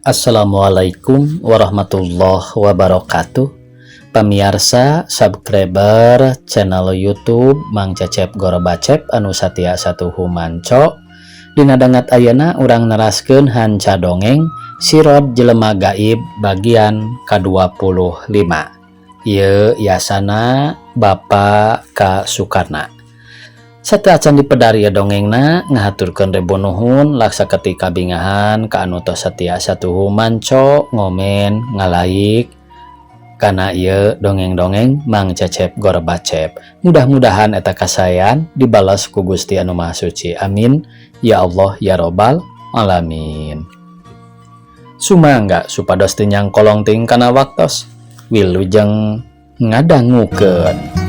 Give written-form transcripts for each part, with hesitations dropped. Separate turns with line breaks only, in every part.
Assalamualaikum warahmatullahi wabarakatuh. Pamiarsa subscriber channel YouTube Mang Cecep Gorbacep anu satia satuhu manco. Dina dangat ayeuna urang neraskeun hanca dongeng Sirod Jelema Gaib bagian ka-25. Ieu yasana Bapak K. Sukarna. Sateuacan dipedar ieu dongengna, ngahaturkeun ribu nuhun laksa ketika bingahan ka anu tos satia satuhu manco, ngomen, ngalaik kana ieu dongeng-dongeng Mang Cecep Gorbacep. Mudah-mudahan eta kasaean dibalas ku Gusti Anu Maha Suci. Amin ya Allah ya Robbal alamin. Sumangga supados teu nyangkolong teuing kana waktos. Wilujeng ngadangukeun.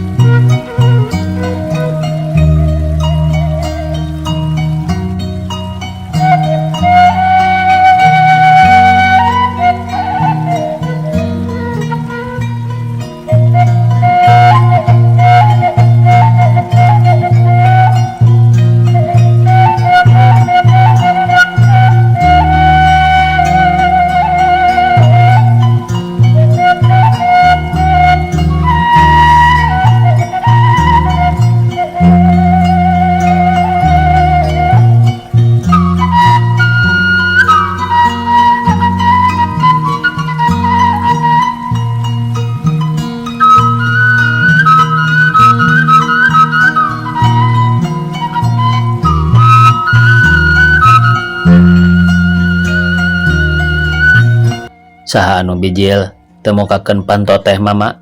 Saha anu bijil teu mukakeun panto teh, Mama?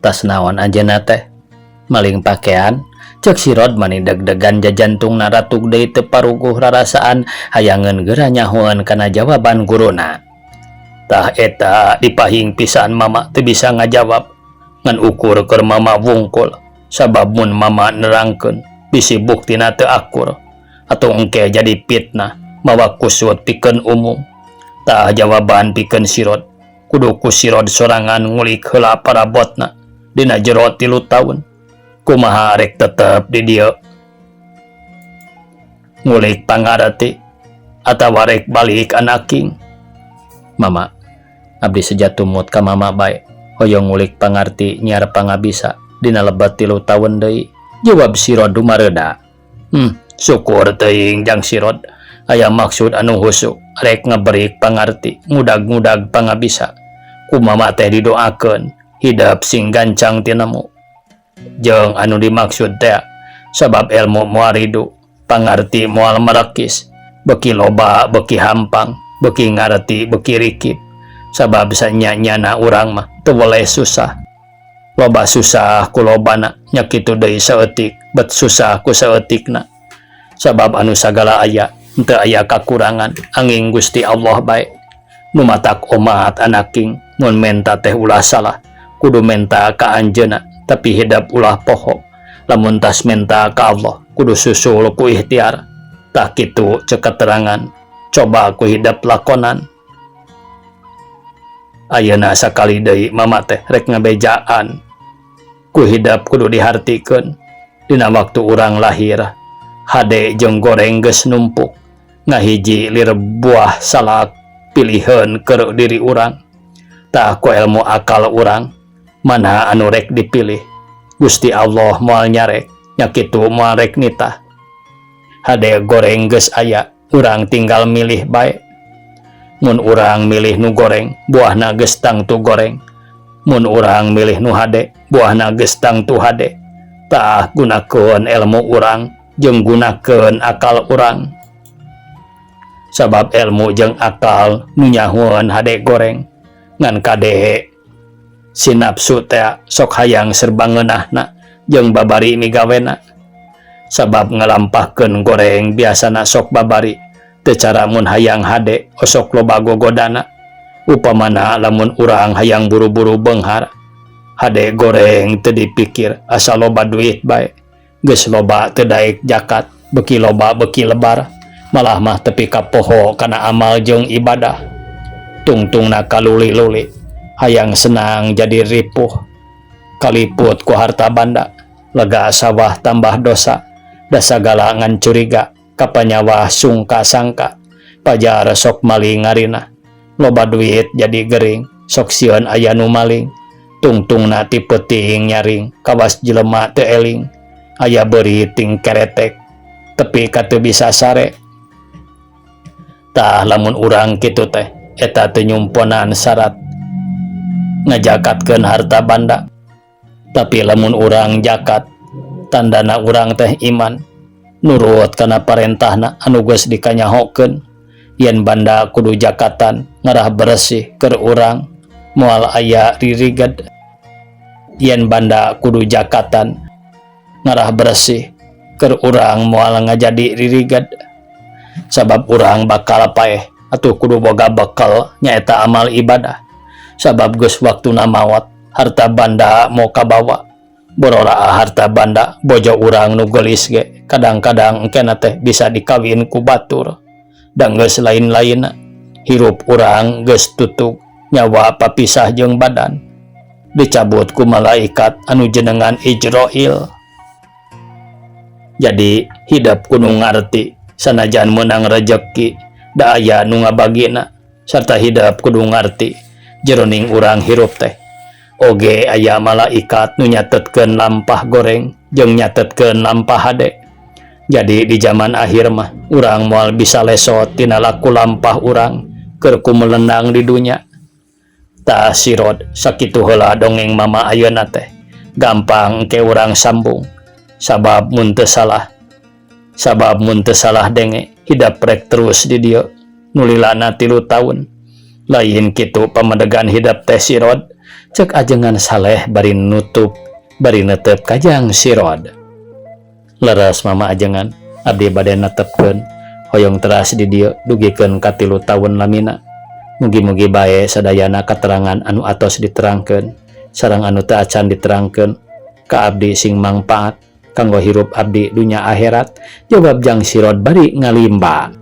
Tas naon anjeunna teh? Maling pakean? Cek Sirod mani deg-degan jajantungna ratug deui teu paruguh rarasaan hayangeun geura nyahoeun kana jawaban guruna. Tah eta dipahing pisan Mama teu bisa ngajawab ngan ukur keur Mama wungkul sabab mun Mama nerangkeun bisi buktina teu akur atau engke jadi fitnah mawa kusut pikeun umum. Tah jawaban pikeun Sirod kudu ku Sirod sorangan ngulik heula parabotna dina jero 3 taun. Kumaha rek tetep di dieu ngulik pangarti atawa rek balik anaking? Mama, abdi seja tumut ka Mama bae, hoyong ngulik pangarti nyiar pangabisa dina lebet 3 taun deui, jawab Sirod dumareuda. Syukur teuing jang Sirod aya maksud anu husuk rek ngeberik pangarti ngudag-ngudag pangabisa. Ku Mama teh didoakeun hidep sing gancang tinemu jeung anu dimaksud teh, sabab ilmu moal ridu, pangarti moal merekis, beki loba beki hampang, beki ngarti beki rikip, sabab sanya-nyana urang mah teu weleh susah. Loba susah ku lobana nya kitu deui saeutik bet susah ku saeutikna, sabab anu sagala aya teu aya kakurangan angin Gusti Allah bae. Nu matak omat anaking mun menta teh ulah salah, kudu menta ka anjeunna tapi hidap ulah poho. Lamun tas menta ka Allah kudu susul ku ikhtiar. Tah kitu cek keterangan, coba ku hidap lakonan. Ayeuna sakali deui Mama teh rek ngabejaan ku hidap kudu dihartikeun. Dina waktu urang lahir hade jeung goreng geus numpuk, ngahiji lir buah salak pilihan keur diri urang. Tah ku ilmu akal urang mana anu rek dipilih, Gusti Allah moal nyarek nya kitu moal rek nitah. Hade goreng geus aya, urang tinggal milih bae. Mun urang milih nu goreng, buahna geus tangtu goreng. Mun urang milih nu hade, buahna geus tangtu hade. Tah gunakeun ilmu urang jeung gunakeun akal urang, sabab ilmu jeung akal nu nyahoeun hade goreng. Ngan kade si nafsu teh sok hayang serba ngeunahna jeung babari migawena, sabab ngalampahkeun goreng biasana sok babari teu cara. Mun hayang hade osok loba gogodana. Upamana lamun urang hayang buru-buru beunghar, hade goreng teu dipikir, asal loba duit bae. Geus loba teu daek jakat, beki loba beki lebar, malah mah tepi ka poho kana amal jeung ibadah. Tungtungna kaluli-luli, hayang senang jadi ripuh, kaliput ku harta banda, lega sawah tambah dosa, da sagala ngan curiga, kapanyawa sungka sangka, pajar sok maling ngarina. Loba duit jadi gering, sok sieun aya nu maling. Tungtungna ti peuting nyaring, kawas jelema teu eling. Aya beurit ting keretek, tepi ka teu bisa sare. Tah, lamun urang kitu teh, eta teu nyumponan syarat ngajakatkeun harta banda. Tapi lamun urang jakat, tandana urang teh iman, nurut kana parentahna anu geus dikanyahokeun yen banda kudu jakatan ngarah beresih keur urang moal aya ririged. Yen banda kudu jakatan ngarah beresih keur urang moal ngajadi ririged, sabab urang bakal paeh. Atuh kudu boga bekal, nyaeta amal ibadah, sabab geus waktuna maot, harta banda moal kabawa. Bororaa harta banda, bojo urang nu geulis ge kadang-kadang engkena teh bisa dikawin ku batur dan geus lain-lain. Hirup urang geus tutug, nyawa papisah jeung badan, dicabut ku malaikat anu jenengan Ijroil. Jadi hidep kudu ngarti, sanajan menang rejeki da aya nu ngabagina, serta hidep kudu ngarti jeroning urang hirup teh oge aya malaikat nu nyatetkeun lampah goreng jeung nyatetkeun lampah hade. Jadi di zaman akhir mah urang moal bisa lesot tina laku lampah urang keur kumelendang di dunya. Tah sirod, sakitu heula dongeng mama ayeuna teh. Gampang ke urang sambung, sabab mun teu salah denge, hidep rek terus di dieu nu lilana 3 taun. Lain kitu pamedegan hidep teh, sirod, cek Ajengan Saleh bari nutup, bari netep kajang sirod. Leres, Mama Ajengan, abdi bade netepkeun hoyong teras di dieu dugikeun ka 3 taun lamina. Mugi-mugi bae sadayana katerangan anu atos diterangkeun sareng anu teu acan diterangkeun ka abdi sing mangpaat kanggo hirup abdi dunya akhirat, jawab Jang Sirod bari ngalimba.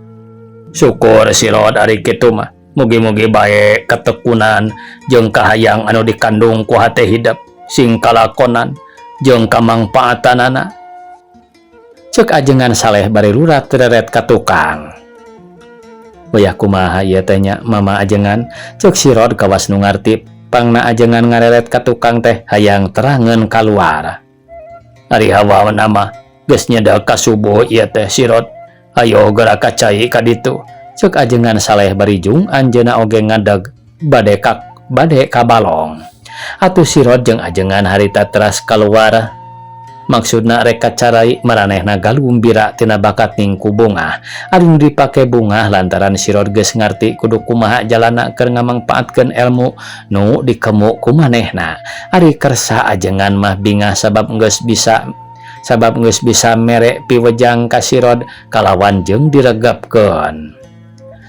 Syukur, Sirod, ari kitu mah. Mugi-mugi bae ketekunan jeung kahayang anu dikandung ku hate hidep sing kalakonan jeung kamangpaatanana, cek Ajengan Saleh bari lurat tereret ka tukang. Wayah kumaha ieu teh nya, Mama Ajengan, cek Sirod kawas nu ngarti pangna Ajengan ngareret ka tukang teh hayang terangeun kaluar. Ari hawa mah geus nyedek ka subuh ieu teh, Sirod. Ayo geura ka cai ka ditu, cek Ajengan Saleh bari jung anjeunna oge ngadeg bade ka balong. Atuh Sirod jeung Ajengan harita teras kaluar, maksudna rek ka carai. Maranehna galumbira tina bakat ningku bungah. Ari nu dipake bungah lantaran Sirod geus ngarti kudu kumaha jalana keur ngamangpaatkeun elmu nu dikemu ku manehna. Ari kersa Ajengan mah bingah sabab geus bisa mere piwejang ka Sirod kalawan jeung diregepkeun.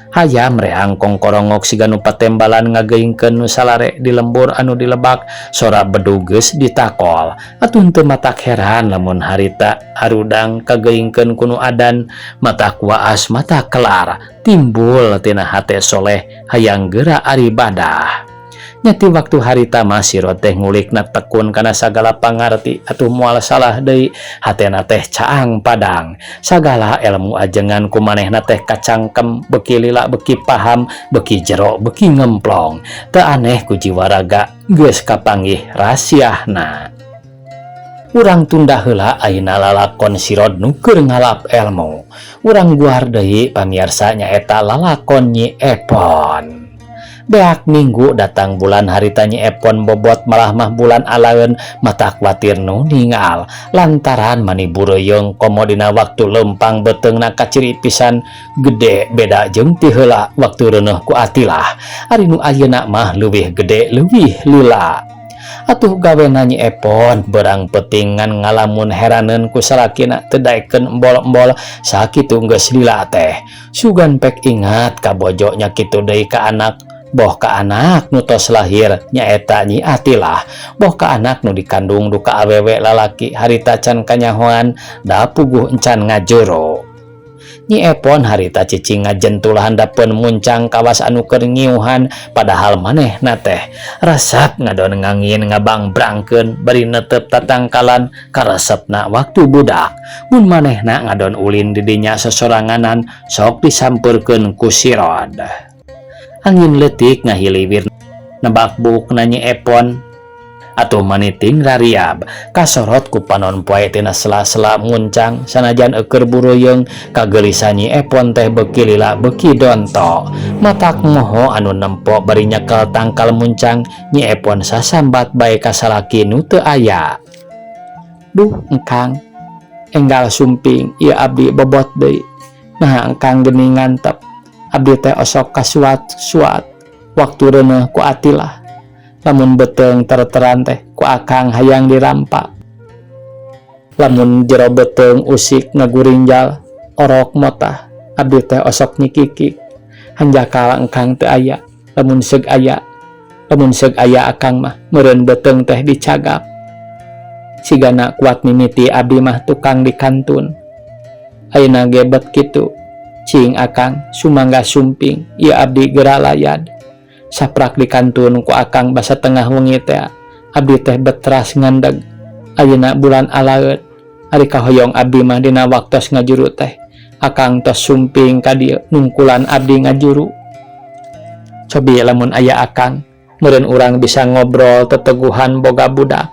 Hayam reang kongkorongok siga nu patembalan ngageingkeun nu salare di lembur anu dilebak. Sora bedug geus ditakol. Atuh teu matak heran lamun harita harudang kageingkeun ku nu adan, matak waas, matak kelar timbul tina hate soleh hayang geura aribadah. Nya ti waktu harita mah Sirod teh ngulikna tekun kana sagala pangarti. Atuh moal salah deui, hatena teh caang padang. Sagala elmu ajengan ku manehna teh kacangkem, beuki lila beuki paham, beuki jero beuki ngemplong. Teu aneh ku jiwa raga geus kapanggih rasiahna. Urang tunda heula ayeuna lalakon Sirod nu keur ngalap elmu. Urang guar deui, pamiarsa, nyaeta lalakon Nyi Epon. Beak minggu datang bulan harita Nyi Epon bobot, malah mah bulan alaeun. Matak kuatir nu ningal lantaran mani bureuyeung komo dina waktu lempang beuteungna kaciri pisan gede, beda jeung ti heula waktu reuneuh ku Atilah. Ari nu ayeuna mah leuwih gede, leuwih lila. Atuh gawena Nyi Epon berang peuting ngan ngalamun heraneun ku salakina teu daekeun embol-embol sakitu geus lila teh. Sugan pek ingat ka bojo nya kitu deui ka anak, boh ka anak nu tos lahir nyaeta Nyi Atilah, boh ka anak nu dikandung duka awewe lalaki harita can kanyahoan, da puguh encan ngajuru. Nyi Epon harita cicing ngajentul handapeun muncang kawas anu keur ngiuhan, padahal manehna teh resep ngadon ngangin ngabangbrangkeun bari netep tatangkalan karesepna waktu budak. Mun manehna ngadon ulin di dinya sosoranganan, sok disampeurkeun ku Sirod. Angin leutik ngahiliwir nebak buukna Nyi Epon. Atuh maniting rariab kasorot ku panon poe tina sela-sela muncang sanajan eukeur bureuyeung kageulisan Nyi Epon teh beuki lila beuki donto. Matak moho anu nempo bari nyekel tangkal muncang, Nyi Epon sasambat bae ka salaki nu teu aya. "Duh engkang, enggal sumping, ieu abdi bobot deui. Naha engkang geuning ngantep? Abdi teh osok kasuat-suat waktu reuneuh ku Atilah. Lamun beuteung terteran teh ku akang hayang dirampa. Lamun jero beuteung usik ngagurinjal orok motah, abdi teh osok nyikikik. Hanjakal engkang teu aya. Lamun seug aya akang mah meureun beuteung teh dicagap. Sigana kuat mimiti abdi mah tukang dikantun. Ayeuna ge bet kitu. Cing akang, sumangga sumping, ieu abdi geura layad. Saprak dikantun ku akang basa tengah wengi teh, abdi teh bet teras ngandeg. Ayeuna bulan alaeut. Ari kahoyong abdi mah dina waktos ngajuru teh akang tos sumping ka dieu nungkulan abdi ngajuru. Cobi lamun aya akang, meureun urang bisa ngobrol teteguhan boga budak.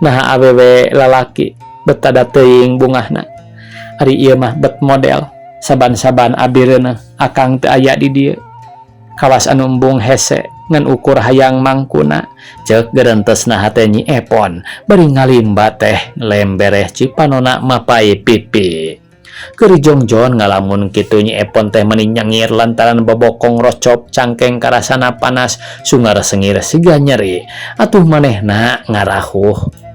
Naha awewe lalaki bet tada teuing bungahna. Ari ieu mah bet model saban-saban abdi reuneuh akang teu aya di dieu. Kawas anu embung hese ngan ukur hayang mangkuna," ceuk gerentesna hate Nyi Epon bari ngalimba teh lembereh cipanona mapai pipi. Keur jongjon ngalamun kitu, Nyi Epon teh meni nyengir lantaran bobokong rocop, cangkeng karasana panas, sungar sengir siga nyeri. Atuh manehna ngarahuh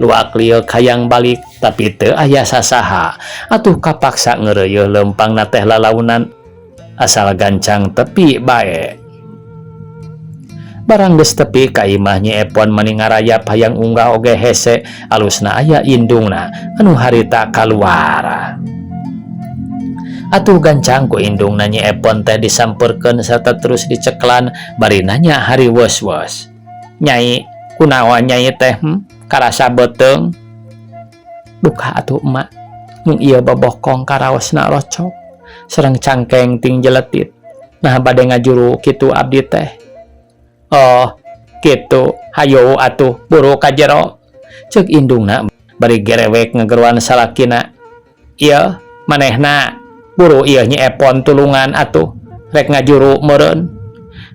luak lieuk hayang balik, tapi teu aya sasaha. Atuh kapaksa ngeureuyeuh leumpangna teh lalaunan asal gancang tepi bae. Barang geus tepi ka imah, Nyi Epon mani ngarayap hayang unggah oge hese, alusna aya indungna anu harita kaluar. Atuh gancang ku indungna Nyi Epon teh disampeurkeun serta terus diceklan bari nanya hariweus-weus, "Nyai, kunaon nyai teh, Karasa beuteung?" "Duka atuh, Emak, mung ieu bobokong karaosna rocok sareng cangkeng ting jeletit. Nah, bade ngajuru kitu abdi teh." "Oh kitu, hayo atuh buru ka jero," ceuk indungna bari gerewek ngegeroan salakina. "Ieu manehna, buru ieu Nyi Epon tulungan atuh, rek ngajuru meureun."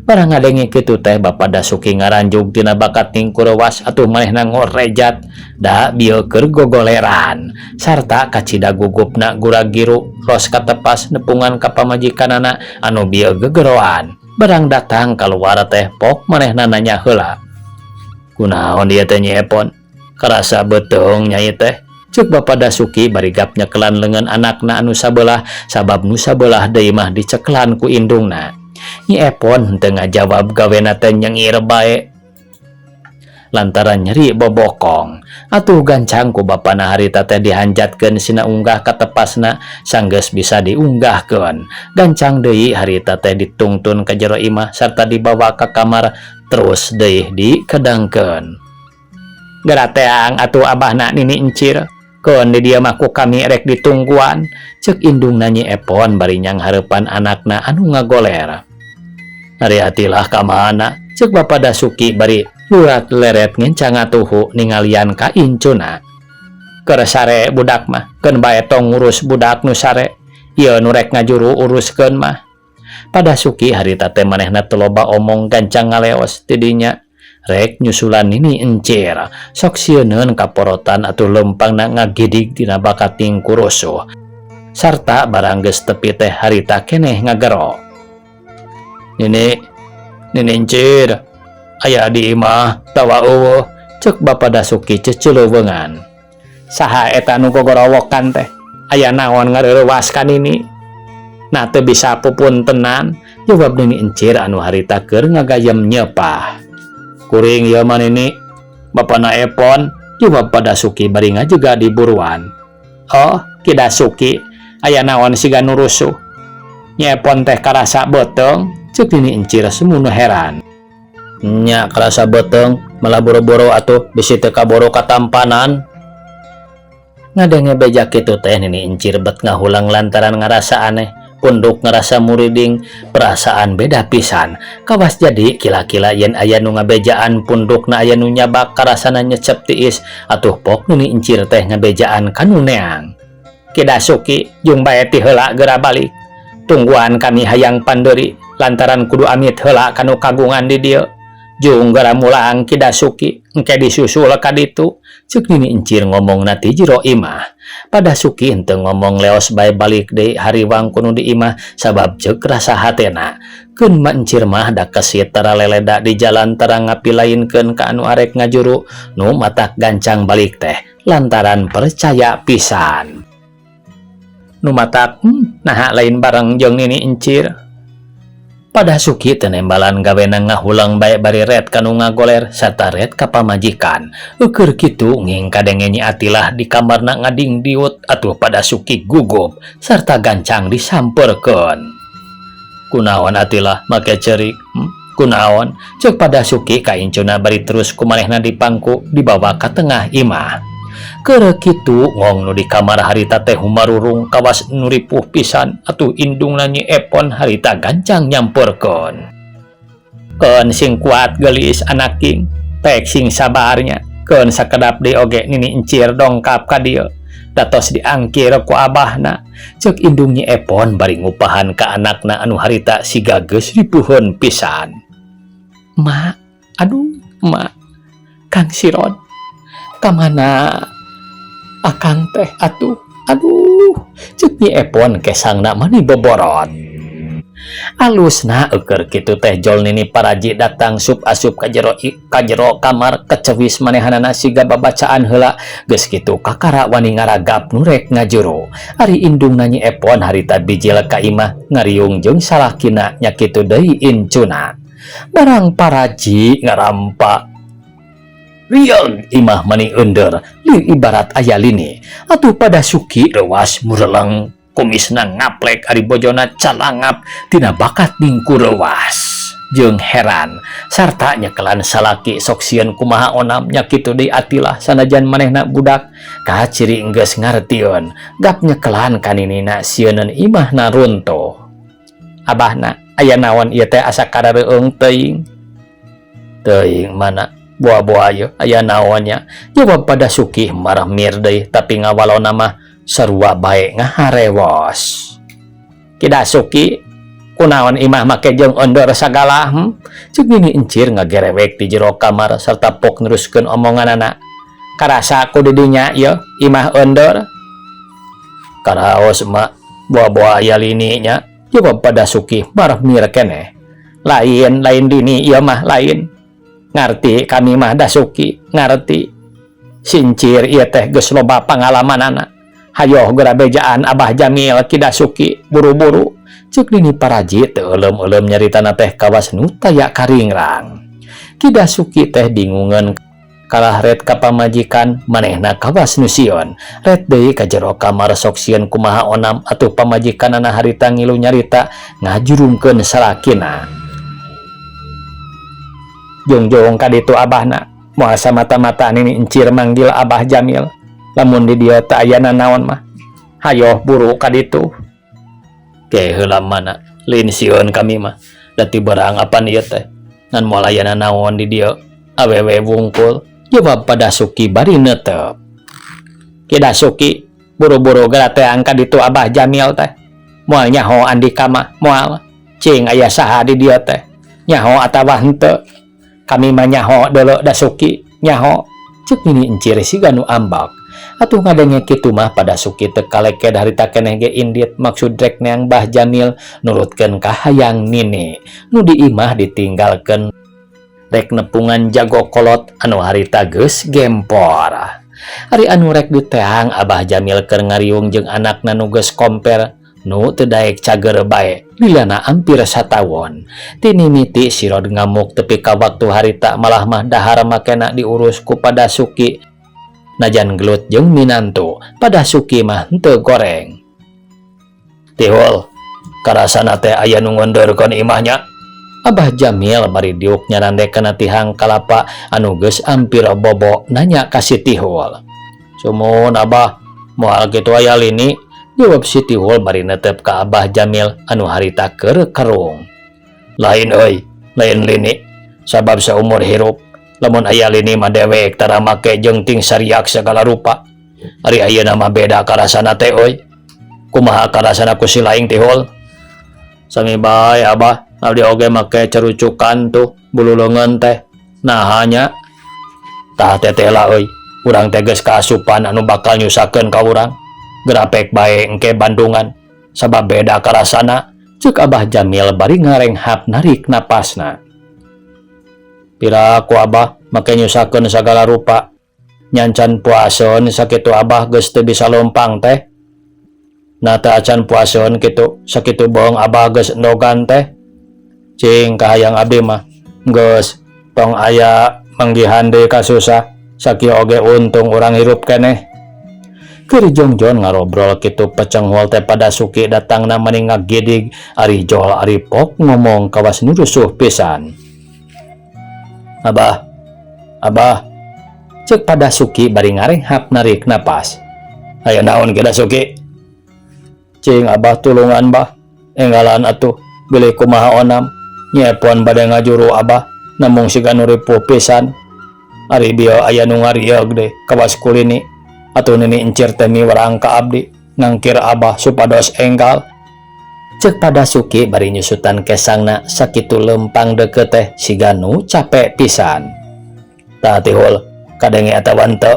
Barang ngadenge kitu teh, Bapak Dasuki ngaranjug tina bakat tingkurewas. Atuh manehna ngorejat da bieu keur gogoleran sarta kacida gugupna gura-giru ros katepas nepungan ka pamajikanana anu bieu gegeroan. Barang datang kaluar teh, pok manehna nanya heula, "Kunaon ieu teh, Nyi Epon? Karasa beuteung nyai teh?" ceuk Bapak Dasuki bari gap nyekelan leungeun anakna anu sabelah, sabab nu sabelah deui mah diceklan ku indungna. Nyi Epon teu ngajawab, gawena teh nyengir bae lantaran nyeri bobokong. Atuh gancang ku bapana harita teh dihanjatkeun sina unggah ka tepasna. Sanggeus bisa diunggahkeun, gancang deui harita teh ditungtun ka jero imah sarta dibawa ka kamar, terus deui dikedengkeun. "Geura teang atuh abahna, Nini Encir. Keun di dieu mah ku kami rek ditungguan," ceuk indungna Nyi Epon bari nyanghareupan anakna anu ngagoler. "Ari Atilah ka mana?" ceuk Bapak Dasuki bari lurat leret ngencang ngatuhu ningalian ka incuna. "Keur sare budak mah. Keun bae, tong ngurus budak nu sare. Ieu nu rek ngajuru uruskeun mah." Pak Dasuki harita teh manehna teu loba omong, gancang ngaleos ti dinya rek nyusulan Nini Encir. Sok sieuneun kaporotan, atuh leumpangna ngagidig dina bakating kurusuh sarta barang geus tepi teh harita keneh ngagero, "Nini, Nini Encir aya di imah tawa euweuh?" ceuk Bapak Dasuki cecileuweungan. "Saha eta nu gogorowokan teh? Aya naon ngareurewas ka Nini? Nah, teu bisa pupuntenan," jawab Nini Encir anu harita keur ngagayem nyeupah. "Kuring ieu mah, Nini, Bapana Epon," jawab Pak Dasuki bari ngajega di buruan. "Oh, Ki Dasuki, aya naon siga nu rusuh? Nyi Epon teh karasa beuteung?" ceuk Nini Encir sumunu heran. "Nya, karasa beuteung, malah boro-boro atuh bisi teu kaboro katampanan." Ngadenge beja kitu teh, Nini Encir bet ngahulang lantaran ngarasa aneh. Punduk ngerasa muriding, perasaan beda pisan. Kawas jadi kila-kila yen aya nu ngabejaan pundukna aya nu nyabak karasana nyecep tiis. Atuh pok nini encir teh ngabejaan kanu neang. Ki Dasuki jung bae ti heula geura balik. Tungguan kami hayang pandeuri lantaran kudu amit heula kanu kagungan di dieu. Jung geura mulang Ki Dasuki engke disusul ka ditu. Ceuk nini encir ngomongna ti jero imah. Pa Dasuki henteu ngomong leos bae balik deui hariwang ku nu di imah sabab ceuk rasa hatena. Keun ma encir mah da kesit tara leleda di jalan tara ngapilainkeun ka anu arek ngajuru nu matak gancang balik teh lantaran percaya pisan. Nu matak naha lain bareng jeung nini encir. Pa Dasuki teu nembalan gawena ngahulang bae bari ret kanu ngagoler sarta ret ka pamajikan. Eukeur kitu nging kadenge Nyi Atilah di kamarna ngadingdiut atuh Pa Dasuki gugup sarta gancang disampeurkeun. Kunaon Atilah make ceurik? Kunaon? Ceuk Pa Dasuki ka incuna bari terus ku manehna dipangku dibawa ka tengah imah. Keur kitu ngong nu di kamar harita teh humarurung kawas nu ripuh pisan atuh indungna Nyi Epon harita gancang nyampeurkeun. Keun sing kuat geulis anak king, pek sing sabarnya. Keun sakedap deui oge nini encir dongkap ka dieu. Datos diangkir ku abahna. Ceuk indung Nyi Epon bari ngupahan ka anakna anu harita siga geus ripuheun pisan. Ma, aduh ma, Kang Sirod, kamana akang teh atuh, aduh, ceuk Nyi Epon kesangna mani boborot. Alusna eukeur kitu teh jol nini paraji datang sup asup ka jero ka jero kamar kecewis manehanana siga babacaan heula geus kitu kakara wani ngaragap nu rek ngajuru. Ari indungna Nyi Epon harita bijil ka imah ngariung jeung salakina nya kitu deui incuna. Barang paraji ngarampa riang imah mani eundeur lieur ibarat aya lini. Atuh Pa Dasuki reuwas mureleng kumisna ngaplek ari bojona calangap tina bakat ningku reuwas jeung heran sarta nyekelan salaki sok sieun kumaha onam nya kitu deui Atilah sanajan manehna budak kaciri enggeus ngartieun gap nyekelan kaninina sieuneun imahna runtuh. Abahna aya naon ieu teh asa karareueung teuing teuing mana boa-boa ieu aya naonnya jawab Pa Dasuki marah mir deui tapi ngawalona mah sarua bae ngaharewos. Ki Dasuki kunaon imah make jeung ondor sagala Ceuk nini encir ngagerewek di jero kamar serta pok neruskeun omonganana. Karasa ku didinya ieu imah ondor karaos mak boa-boa aya lini nya jawab Pa Dasuki marah mir keneh. Lain lain dini ieu mah lain ngarti kami mah Dasuki ngarti sincir ieu teh geus loba pangalamanana. Hayoh geura bejaan Abah Jamil Ki Dasuki buru-buru ceuk nini paraji teu euleum-euleum nyaritana teh kawas nu taya karingrang. Ki Dasuki teh bingungeun kalah ret ka pamajikan manehna kawas nu sieun ret deui ka jero kamar sok sieun kumaha onam atuh pamajikanana harita ngilu nyarita ngajurungkeun salakina. Jungjung ka ditu abahna moal samata-mata nini encir manggil Abah Jamil lamun di dieu teu aya nanaon mah hayoh buru ka ditu. Ke heula mana lain sieun kami mah da ti berang apan ieu teh ngan moal aya nanaon di dieu awewe wungkul jawab Pa Dasuki bari neuteup. Ki Dasuki buru-buru geura teang ka ditu Abah Jamil teh moal nyaho andika mah moal cing aya saha di dieu teh nyaho atawa henteu kami mah nyaho deuleu Dasuki nyaho ceuk nini encir siga nu ambak. Atuh ngadenge kitu mah Pa Dasuki teu kaleked harita keneh ge indit maksud rek neang Bah Jamil nurutkeun ka hayang nini nu di imah ditinggalkeun rek nepungan jago kolot anu harita geus gempor. Ari anu rek diteang Abah Jamil keur ngariung jeung anakna nu geus komper nu teu daek cager bae lilana hampir satawon. Ti mimiti Sirod ngamuk tepi ka waktu harita malah mah dahar makena diurus ku Pa Dasuki najan gelut jeung minantu Pa Dasuki mah henteu goreng. Tihul karasana teh aya nu ngondeurkeun imahnya. Abah Jamil bari diuk nyarande kana tihang kalapa anu geus ampir bobo nanya ka si Tihul. Sumun Abah moal kitu aya lini Jawab si Tihul bari netep ka Abah Jamil anu harita keur kerung. Lain euy, lain lini. Sabab saumur hirup lamun aya lini mah dewek tara make jeung ting sariak segala rupa. Ari ayeuna mah beda karasana teh euy. Kumaha karasana ku si laing, Tihul? Sami bae, Abah, abdi oge make cerucukan tuh bulu leungeun teh. Naha nya? Tah, tetela euy, urang teh geus kaasupan anu bakal nyusahkeun ka urang. Gerapek bae engke bandungan sabab beda karasana, cek Abah Jamil bari ngarenghap narik napasna. Pira ku Abah make nyusahkeun sagala rupa. Nyancan puaseun sakitu Abah geus teu bisa leumpang teh. Nah, teu acan puaseun kitu, sakitu bohong Abah geus endogan teh. Cing kahayang abdi mah geus tong aya manggihan deui kasusah, sakieu oge untung urang hirup keneh. Keur jongjon ngarobrol kitu pecenghul teh Padasuki datangna mani ngagidig, ari jol ari pok ngomong kawas nu rusuh pisan. Abah, Abah, cek Padasuki bari ngarenghap narik napas. Aya naon ge, Dasuki? Cing Abah tulungan, Bah. Enggalan atuh bilih kumaha onam. Nyi Epon bade ngajuru, Abah, namung siga nu ripuh pisan. Ari bieu aya nu ngarieug deui kawas kulini. Atuh Nini Encir teh miwarang ka abdi ngangkir Abah supados enggal. Cek Padasuki bari nyusutan kesangna sakitu lempang deukeut teh siga nu capek pisan. Tah, Tihul, kadenge atawa henteu?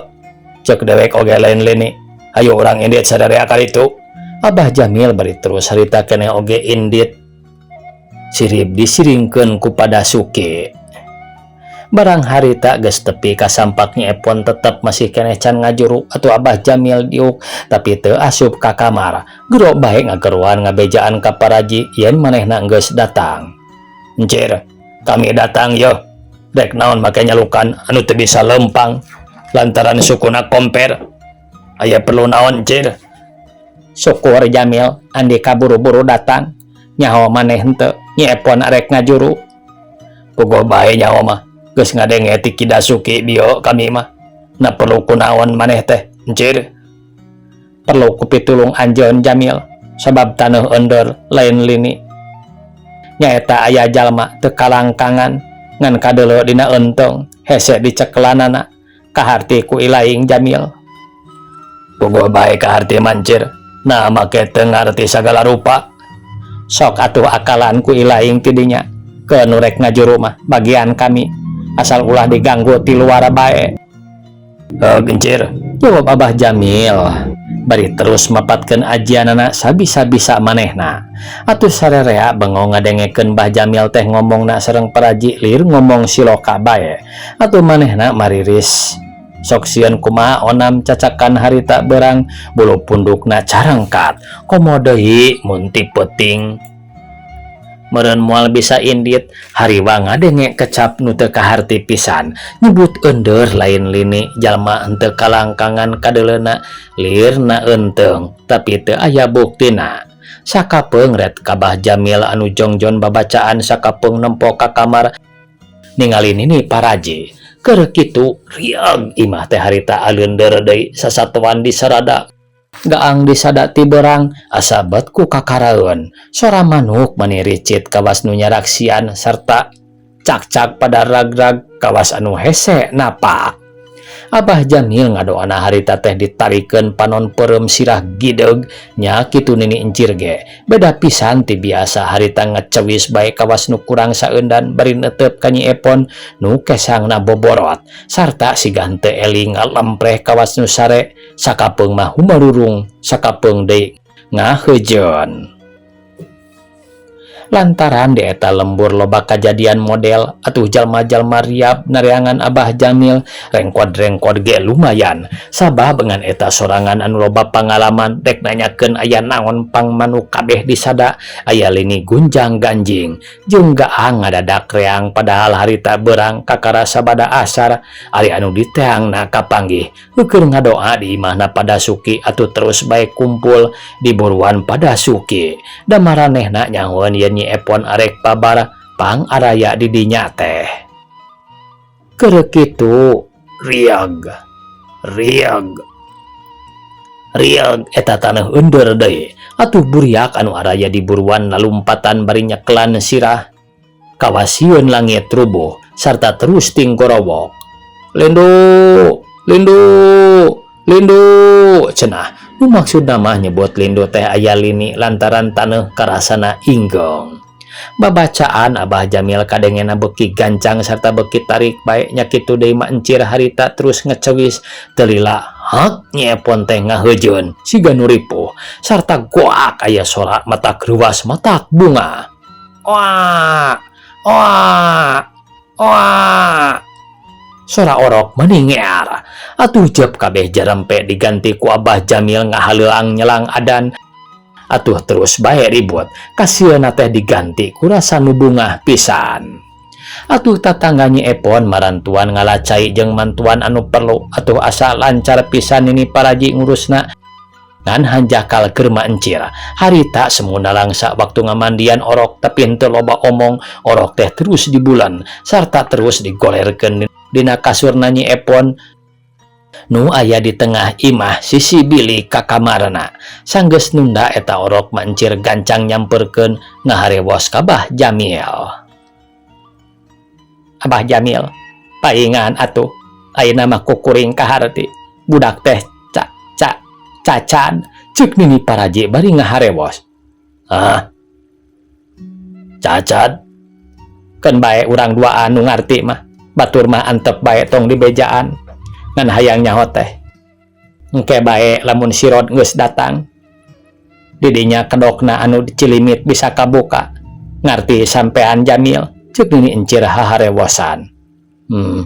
Cek dewek oge lain lini. Hayu urang indit sadarea ka ditu. Abah Jamil bari terus harita keneh oge indit. Sirip disiringkeun ku Padasuki. Barang harita geus tepi ka sampak, Nyi Epon tetep masih keneh can ngajuru. Atuh Abah Jamil diuk tapi teu asup ka kamar. Gero bae ngageroan ngabejaan ka paraji yen manehna geus datang. Encir, kami datang yo. Rek naon make nyalukan anu teu bisa lempang lantaran sukuna komper. Aya perlu naon, Encir? Syukur, Jamil, andika buru-buru datang. Nyaho maneh henteu Nyi Epon arek ngajuru? Puguh bae nyaho mah. Geus ngadenge ti Ki Dasuki bieu kami mah. Na perlu kunaon maneh teh, Encir? Perlu ku pitulung anjeun, Jamil, sabab taneuh endeur lain lini. Nyaeta aya jalma teu kalangkangan ngan kadeuleu dina eunteung hese dicekelanana, kaharti ku ilaing, Jamil. Puguh bae kaharti mah, Encir. Nah, make teu ngarti sagala rupa. Sok atuh akalan ku ilaing tidinya. Ke nu rek ngajuru mah bagian kami. Asal ulah diganggu ti luar bae. Eh, Encir, jawab Abah Jamil. Bari terus mapatkeun ajianana sabisa-bisa manehna. Atuh sarerea bengong ngadengekeun Bah Jamil teh ngomongna sareng paraji lir ngomong siloka bae. Atuh manehna mariris. Sok sieun kumaha onam cacakan harita berang bulu pundukna carangkat. Komo deui mun ti peuting. Meureun moal bisa indit hariwang ngadenge kecap nu teu kaharti pisan nyebut endeur lain lini, jalma henteu kalangkangan kadeuleuna lirna eunteung tapi teu aya buktina. Sakapeung ret ka Bah Jamil anu jongjon babacaan, sakapeung nempo ka kamar ningali Nini Paraji. Keur kitu riang imah teh harita aleunder deui, sasatoan disarada, gaang disada ti berang asa bet ku kakaraeun. Sora manuk mani ricit kawas nu nyaraksian sarta cakcak pada rag-rag kawas anu hese napak. Abah Jamil ngadoana harita teh ditarikeun panon peureum sirah gideug nya kitu. Nini Encir ge beda pisan ti biasa, harita ngecewis bae kawas nu kurang saeundan bari netep ka Nyi Epon nu kesangna boborot sarta siga henteu eling ngalempreh kawas nu sare. Sakapeung mah humarurung, sakapeung deui ngaheujeun lantaran di eta lembur loba kajadian model. Atuh jalma-jalma riab nareangan Abah Jamil, rengkod-rengkod ge lumayan sabab dengan eta sorangan anu loba pangalaman. Dek nanyakeun aya naon pang manuk kabeh disada aya lini gunjang ganjing jeung gaang ngadadak reang, padahal harita berang kakara sabada asar. Ari anu diteangna kapanggih keur ngadoa di imahna Padasuki. Atuh terus bae kumpul di buruan Padasuki da maranehna nyahoeun yen Nyi Epon arek pabar pang araya di dinya teh. Keur kitu riag riag. Rieg eta taneuh eundeur deui. Atuh buriak anu araya di buruan lalumpatan bari nyekelan sirah. Kawas sieun langit rubuh sarta terus tinggorowok. Lindu, lindu, lindu, cenah. Nu maksudna mah nyebut lindu teh aya lini lantaran taneuh karasana inggong. Babacaan Abah Jamil kadengena beuki gancang sarta beuki tarik bae, nya kitu deui Mak Encir harita terus ngecewis teu lila hak Nyi Epon teh ngaheujeun siga nu ripuh sarta goak aya sora matak reuwas matak bungah. Oa oa oa, sora orok meningear. Atuh jep kabeh jarempe diganti ku Abah Jamil ngahaleuang nyelang adan. Atuh terus bae ribut, kasieuna teh diganti ku rasa nu bungah pisan. Atuh tatangga Nyi Epon marantuan ngala cai jeung mantuan anu perlu. Atuh asa lancar pisan Nini Paraji ngurusna, ngan hanjakal keur Mak Encir harita semu nalangsa waktu ngamandian orok, tapi henteu loba omong. Orok teh terus dibulan sarta terus digolerkeun dina kasurna Nyi Epon nu aya di tengah imah sisi bilik ka kamarna. Sanggeus nunda eta orok, Mak Encir gancang nyamperkeun ngaharewos ka Abah Jamil. "Abah Jamil, paingan atuh, ayeuna mah kukuring kaharti budak teh ca ca cacan," ceuk Nini Paraji bari ngaharewos. "Ah, cacat? Keun bae, urang duaan nu ngarti mah. Batur mah antep bae, tong dibejaan. Ngan hayang nyaho teh engke bae lamun sirod geus datang didinya kedokna anu cilimit bisa kabuka. Ngarti sampean, Jamil?" ceuk Nini Encir haharewosan. Hmm,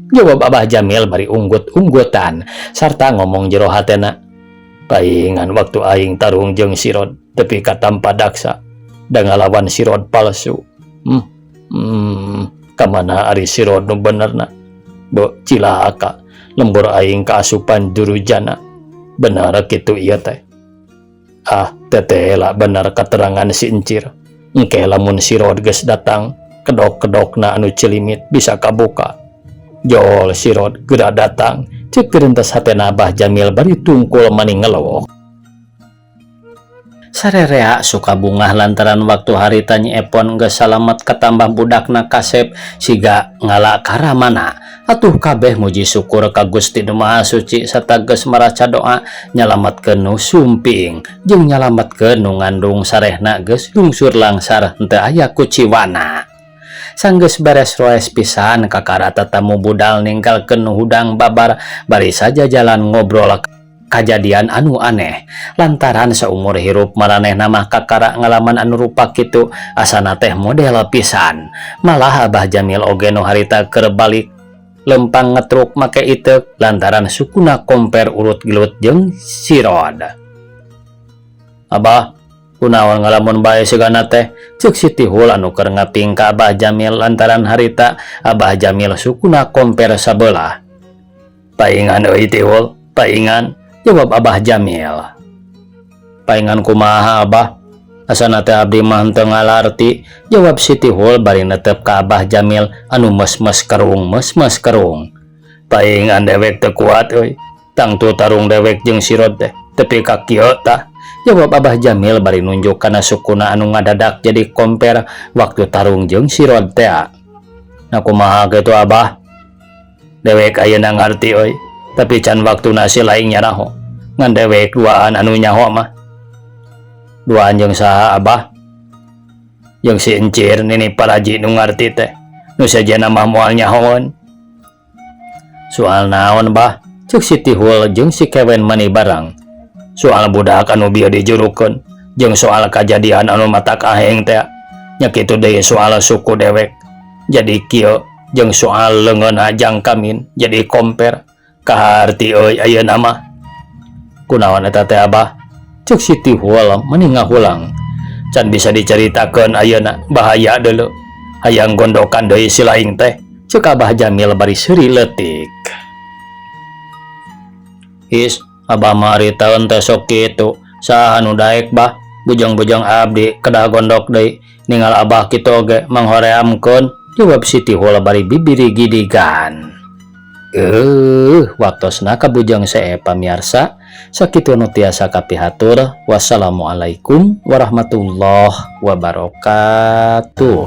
jawab Abah Jamil bari unggut-unggutan sarta ngomong jero hatena, "Paingan waktu aing tarung jeung sirod tepi ka tampa daksa da ngalawan sirod palsu. Kamana ari sirod nu benerna? Bo cilaka, lembur aing kaasupan jurujana. Bener kitu ieu teh? Ah, teteh lah, bener keterangan si Encir. Engke lamun sirod geus datang, kedok-kedokna anu cilimit bisa kabuka. Jol sirod geura datang," ceuk tirentas hatena Abah Jamil bari tungkul maning ngelewok. Sarerea suka bungah lantaran waktu harita Nyi Epon geus salamet, katambah budakna kasep siga ngala karamana. Atuh kabeh muji syukur ka Gusti Nu Maha Suci sarta geus maraca doa nyalametkeun nu sumping jeung nyalametkeun nu ngandung, sarehna geus lungsur langsar, henteu aya kuciwana. Sanggeus beres roes pisan, kakara tatamu budal ninggalkeun nu hudang babar bari saja jalan ngobrol kajadian anu aneh lantaran saumur hirup maranehna mah kakara ngalaman anu rupa kitu, asana teh model pisan. Malah Abah Jamil oge nu harita keur balik lempang ngetruk make iteuk lantaran sukuna komper urut gelut jeung sirod. "Abah, kunaon ngalamun bae sigana teh?" ceuk si Tihul anu keur ngaping ka Abah Jamil lantaran harita Abah Jamil sukuna komper sabelah. "Paingan euy, Tihul, paingan," jawab Abah Jamil. "Paingan kumaha, Abah? Asana teh abdi mah henteu ngalarti," jawab si Tihul bari netep ka Abah Jamil anu mes-mes kerung mes-mes kerung. "Paingan dewek teu kuat euy. Tangtu tarung dewek jeung sirod teh tepi ka kieu tah," jawab Abah Jamil bari nunjuk kana sukuna anu ngadadak jadi komper waktu tarung jeung sirod teh. "Nah, kumaha kitu, Abah? Dewek ayeuna ngarti euy, tapi can waktuna si laing nyaraho. Ngan dewek duaan anu nyaho mah." "Duaan jeung saha, Abah?" "Jeung si Encir Nini Paraji nu ngarti teh. Nu sejenna mah moal nyahoeun." "Soal naon, Bah?" ceuk si Tihul jeung si Kewen mani barang. "Soal budak anu bieu dijurukeun jeung soal kajadian anu matak aheng teh. Nya kitu deui soal suku dewek jadi kieu jeung soal leungeunna jang kamin jadi komper. Kaharti euy ayeuna mah." "Kunaon eta teh, Abah?" ceuk si Tihul mani ngahulang. "Can bisa dicaritakeun ayeuna, bahaya deuleu. Hayang gondokan deui si laing teh," ceuk Abah Jamil bari seuri leutik. "Is, Abah mah ari taeun teh sok kitu. Saha nu daek, Bah? Bujang-bujang abdi kedah gondok deui. Ningal Abah kitu oge manghoreamkeun," jawab si Tihul bari bibiri gidigan. Waktosna kabujang seep, pamiarsa. Sakitu nu tiasa kapihatur. Wassalamualaikum warahmatullahi wabarakatuh.